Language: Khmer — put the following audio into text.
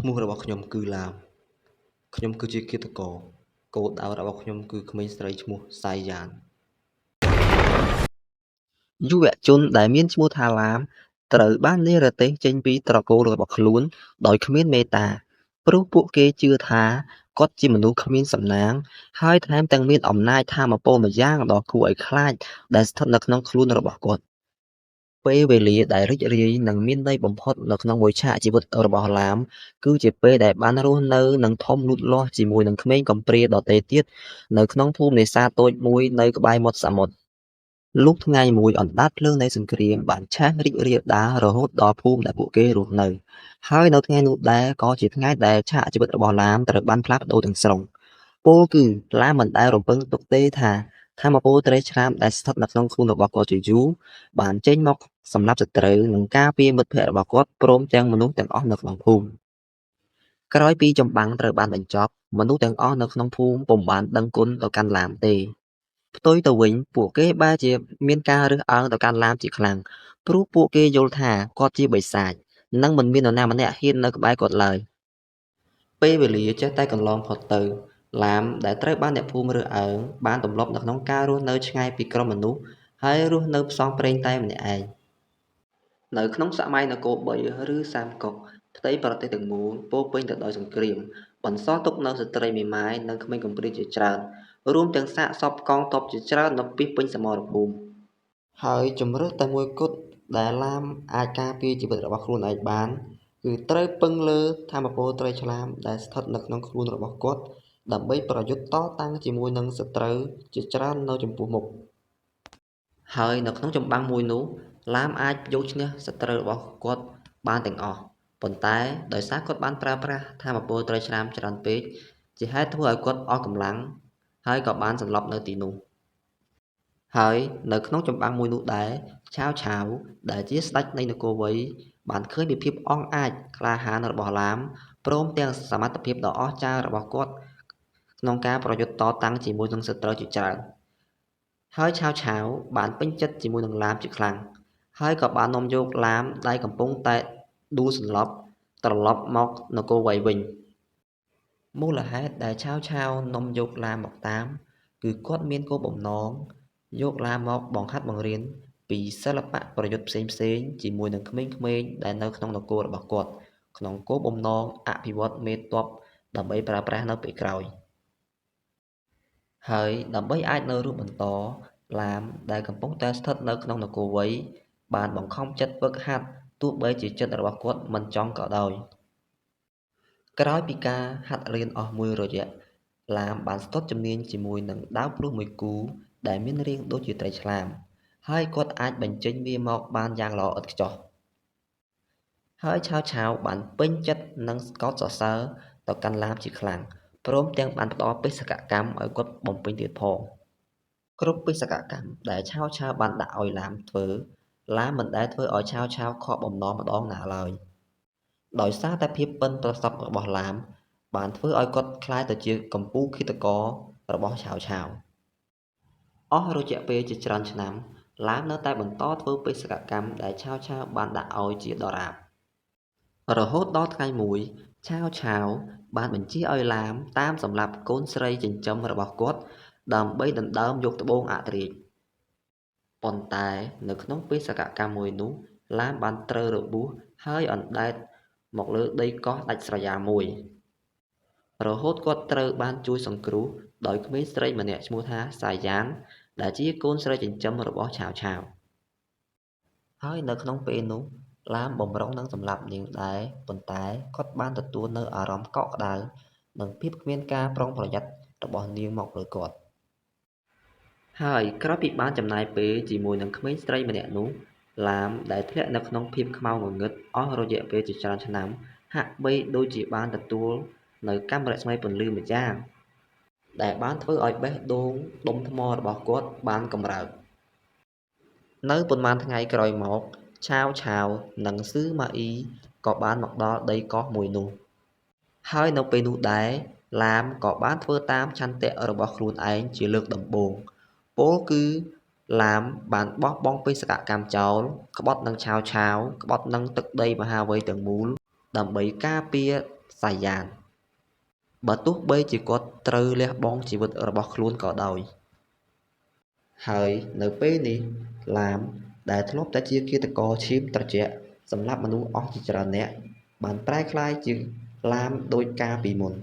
ឈ្មោះរបស់ខ្ញុំគឺឡាមខ្ញុំគឺជាឃាតករគោលដៅរបស់ខ្ញុំគឺក្មេងស្រីឈ្មោះសៃយ៉ានយុវជនដែលមានឈ្មោះថាឡាមត្រូវបាននិរទេសចេញពីត្រកូលរបស់ខ្លួនដោយគ្មានមេត្តាព្រោះពួកគេជឿថាគាត់ជាមនុស្សគ្មានសំណាងហើយថែមទាំងមានអំណាចថាមពលម្យ៉ាងដ៏គួរឲ្យខ្លាចដែលស្ថិតនៅក្នុងខ្លួនរបស់គាត់ ពេលវេលាដែលរីករាយនិងមានន័យបំផុតនៅក្នុងមួយឆាកជីវិតរបស់ឡាមគឺជាពេលដែលបានរស់នៅនិងធំលូតលាស់ជាមួយនឹងក្មេងកំព្រាដទៃទៀតនៅក្នុងភូមិនេសាទតូចមួយនៅក្បែរមាត់សមុទ្រលុះថ្ងៃមួយអណ្ដាតភ្លើងនៃសង្គ្រាមបានឆេះរីករាលដាលរហូតដល់ភូមិដែលពួកគេរស់នៅហើយនៅថ្ងៃនោះដែរក៏ជាថ្ងៃដែលឆាកជីវិតរបស់ឡាមត្រូវបានផ្លាស់ប្ដូរទាំងស្រុងពោលគឺឡាមមិនដែលរំពឹងទុកទេថាថាមពលត្រីឆ្លាមដែលស្ថិតនៅក្នុងខ្លួនរបស់គាត់ជាយូរបានចេញមកសម្លាប់សត្រូវនិងការពារមិត្តភក្តិរបស់គាត់ព្រមទាំងមនុស្សទាំងអស់នៅក្នុងភូមិក្រោយពីចម្បាំងត្រូវបានបញ្ចប់មនុស្សទាំងអស់នៅក្នុងភូមិពុំបានដឹងគុណទៅកាន់ឡាមទេផ្ទុយទៅវិញពួកគេបែរជាមានការរើសអើងទៅកាន់ឡាមជាខ្លាំងព្រោះពួកគេយល់ថាគាត់ជាបិសាចនិងមិនមាននរណាម្នាក់ហ៊ាននៅក្បែរគាត់ឡើយពេលវេលាចេះតែកន្លងផុតទៅឡាមដែលត្រូវបានអ្នកភូមិរើសអើងបានទម្លាប់នៅក្នុងការរស់នៅឆ្ងាយពីក្រុមមនុស្សហើយរស់នៅផ្សងព្រេងតែម្នាក់ឯងនៅក្នុងសម័យនគរបីឬសាមកុកផ្ទៃប្រទេសទាំងមូលពោរពេញទៅដោយសង្គ្រាមបន្សល់ទុកនូវស្ត្រីមេម៉ាយនិងក្មេងកំព្រាជាច្រើនរួមទាំងសាកសពកងទ័ពជាច្រើននៅពាសពេញសមរភូមិហើយជម្រើសតែមួយគត់ដែលឡាមអាចការពារជីវិតរបស់ខ្លួនឯងបានគឺត្រូវពឹងលើថាមពលត្រីឆ្លាមដែលស្ថិតនៅក្នុងខ្លួនរបស់គាត់ដើម្បីប្រយុទ្ធតតាំងជាមួយនឹងសត្រូវជាច្រើននៅចំពោះមុខហើយនៅក្នុងចម្បាំងមួយនោះឡាមអាចយកឈ្នះសត្រូវរបស់គាត់បានទាំងអស់ប៉ុន្តែដោយសារគាត់បានប្រើប្រាស់ថាមពលត្រីឆ្លាមច្រើនពេកជាហេតុធ្វើឲ្យគាត់អស់កម្លាំងហើយក៏បានសន្លប់នៅទីនោះហើយនៅក្នុងចម្បាំងមួយនោះដែរឆាវឆាវដែលជាស្ដេចនៃនគរវៃបានឃើញពីភាពអង់អាចក្លាហានរបស់ឡាមព្រមទាំងសមត្ថភាពដ៏អស្ចារ្យរបស់គាត់ក្នុងការប្រយុទ្ធតតាំងជាមួយនឹងសត្រូវជាច្រើនហើយឆាវឆាវបានពេញចិត្តជាមួយនឹងឡាមជាខ្លាំងហើយក៏បាននាំយកឡាមដែលកំពុងតែដួលសន្លប់ត្រឡប់មកនគរវៃវិញមូលហេតុដែលឆាវឆាវនាំយកឡាមមកតាមគឺគាត់មានគោលបំណងយកឡាមមកបង្ហាត់បង្រៀនពីសិល្បៈប្រយុទ្ធផ្សេងៗជាមួយនឹងក្មេងៗដែលនៅក្នុងនគររបស់គាត់ក្នុងគោលបំណងអភិវឌ្ឍមេទ័ពដើម្បីប្រើប្រាស់នៅពេលក្រោយហើយដើម្បីអាចនៅរស់បន្តឡាមដែលកំពុងតែស្ថិតនៅក្នុងនគរវៃបានបង្ខំចិត្តហ្វឹកហាត់ទោះបីជាចិត្តរបស់គាត់មិនចង់ក៏ដោយក្រោយពីការហាត់រៀនអស់មួយរយៈឡាមបានស្ទាត់ជំនាញជាមួយនឹងដាវភ្លោះមួយគូដែលមានរាងដូចជាត្រីឆ្លាមហើយគាត់អាចបញ្ចេញវាមកបានយ៉ាងល្អឥតខ្ចោះហើយឆាវឆាវបានពេញចិត្តនិងកោតសរសើរទៅកាន់ឡាមជាខ្លាំងព្រមទាំងបានផ្ដល់បេសកកម្មឲ្យគាត់បំពេញទៀតផងគ្រប់បេសកកម្មដែលឆាវឆាវបានដាក់ឲ្យឡាមធ្វើឡាមមិនដែលធ្វើឲ្យឆាវឆាវខកបំណងម្ដងណាឡើយដោយសារតែភាពប៉ិនប្រសប់របស់ឡាមបានធ្វើឲ្យគាត់ក្លាយទៅជាកំពូលឃាតកររបស់ឆាវឆាវអស់រយៈពេលជាច្រើនឆ្នាំឡាមនៅតែបន្តធ្វើបេសកកម្មដែលឆាវឆាវបានដាក់ឲ្យជាដរាបរហូតដល់ថ្ងៃមួយឆាវឆាវបានបញ្ជាឲ្យឡាមតាមសម្លាប់កូនស្រីចិញ្ចឹមរបស់គាត់ដើម្បីដណ្ដើមយកត្បូងអធិរាជប៉ុន្តែនៅក្នុងបេសកកម្មមួយនោះឡាមបានត្រូវរបួសហើយអណ្ដែតមកលើដីកោះដាច់ស្រយាលមួយរហូតគាត់ត្រូវបានជួយសង្គ្រោះដោយក្មេងស្រីម្នាក់ឈ្មោះថាសាយ៉ានដែលជាកូនស្រីចិញ្ចឹមរបស់ឆាវឆាវហើយនៅក្នុងពេលនោះឡាមបំរុងនឹងសម្លាប់នាងដែរប៉ុន្តែគាត់បានទទួលនៅអារម្មណ៍កក់ក្ដៅនិងភាពគ្មានការប្រុងប្រយ័ត្នរបស់នាងមកលើគាត់ហើយក្រោយពីបានចំណាយពេលជាមួយនឹងក្មេងស្រីម្នាក់នោះឡាមដែលធ្លាក់នៅក្នុងភាពខ្មៅងងឹតអស់រយៈពេលជាច្រើនឆ្នាំហាក់បីដូចជាបានទទួលនៅកាំរស្មីពន្លឺម្យ៉ាងដែលបានធ្វើឲ្យបេះដូងដុំថ្មរបស់គាត់បានកម្រើកនៅប៉ុន្មានថ្ងៃក្រោយមកឆាវឆាវនិងស៊ឺម៉ាអ៊ីក៏បានមកដល់ដីកោះមួយនោះហើយនៅពេលនោះដែរឡាមក៏បានធ្វើតាមឆន្ទៈរបស់ខ្លួនឯងជាលើកដំបូងពោលគឺឡាមបានបោះបង់បេសកកម្មចោលក្បត់នឹងឆាវឆាវក្បត់នឹងទឹកដីមហាវ័យទាំងមូលដើម្បីការពារ សាយ៉ាន បើទោះបីជាគាត់ត្រូវលះបង់ជីវិតរបស់ខ្លួនក៏ដោយ ហើយនៅពេលនេះ ឡាម ដែលធ្លាប់តែជាឃាតករឈាមត្រជាក់សម្លាប់មនុស្សអស់ជាច្រើននាក់ បានប្រែក្លាយជាឡាមដូចកាលពីមុន។